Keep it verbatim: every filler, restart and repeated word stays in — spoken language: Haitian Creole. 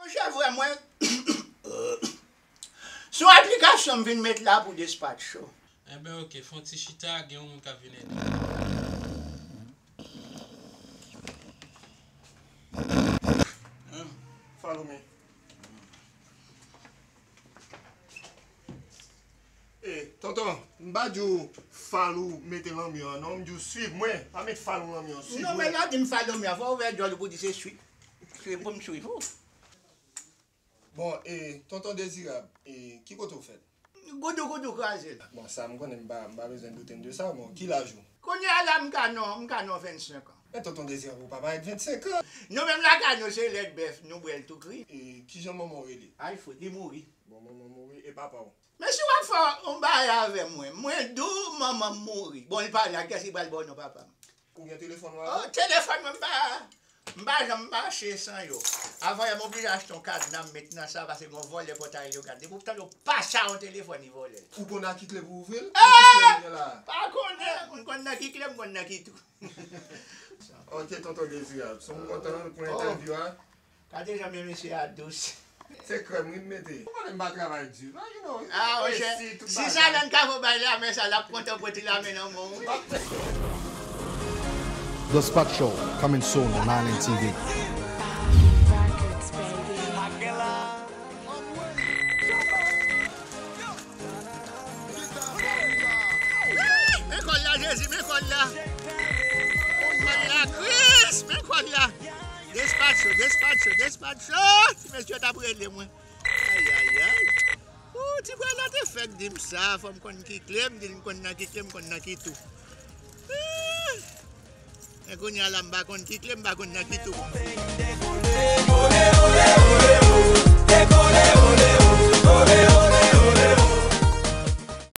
Chè vrè mwen, se yon aplikasyon m vin met la pou Despatcho. Enben, oke, fè yon ti chita, gen yon moun k ap vin ede. Follow me. E, tonton, m pa di w follow mete lanmè an, non, m di w swiv mwen, pa met follow lanmè an, swiv mwen. Non, men lè w di m follow me a, fò w ouvè djòl ou pou di se swiv. Se pou m swiv ou. Bon, e, tonton Dezirab, e, ki kote w fèt? Goudougoudou kraze l. Bon, sa m konnen, m pa, m pa bezwen doute de sa, bon, ki laj ou? Kounye a la, m ka nan, m ka nan vennsenk an. Men tonton Dezirab, ou pa parèt vennsenk an. Nou menm lakay nou, se lèt bèf, nou bwè l tou kri. E, kijan manman w rele? Ay, fout, li mouri. Bon, manman mouri, e papa w? Men si w ap fè yon bagay avè mwen, mwen di w manman m mouri. Bon, li pa la, kiyès ki pral ba w non papa m? Ou gen telefòn w avè w? Oh, telefòn mwen, m pa, m pa janm mache san yo. Avan yè, m oblije achte yon kadna, m met nan sa, paske gen yon vòlè pòtay yo gade. Depi w tande yon pa sa yon telefòn, li vòlè l. Ou konn nan ki kle pou ouvri l? Ah! Nan ki kle ou gen la? Pa konnen, m konn nan ki kle, m konn nan ki twou. Ok, tonton Dezirab. So, m kontan pou entèvyou a. Gade jan men mesye a dous. Se krèm wi m mete. Ou konnen m pa travay di, non, you know. Ah, monchè, si Salann ka fè bay la men sa, l ap kontan pran ti lamen nan men w wi. Despatcho, coming soon on Island T V. Men kòl la, Jezi, men kòl la. Kòl la, Kris, men kòl la. Despatcho, despatcho, despatcho. Ti mesye t ap rele mwen. Ay, ay, ay. Ou, ti bwa la te fèk di m sa, fò m konn ki kle, m di l m konn nan ki kle, m konn nan ki twou. Ah! Men kounye a la, m pa konn ki kle, m pa konn nan ki twou.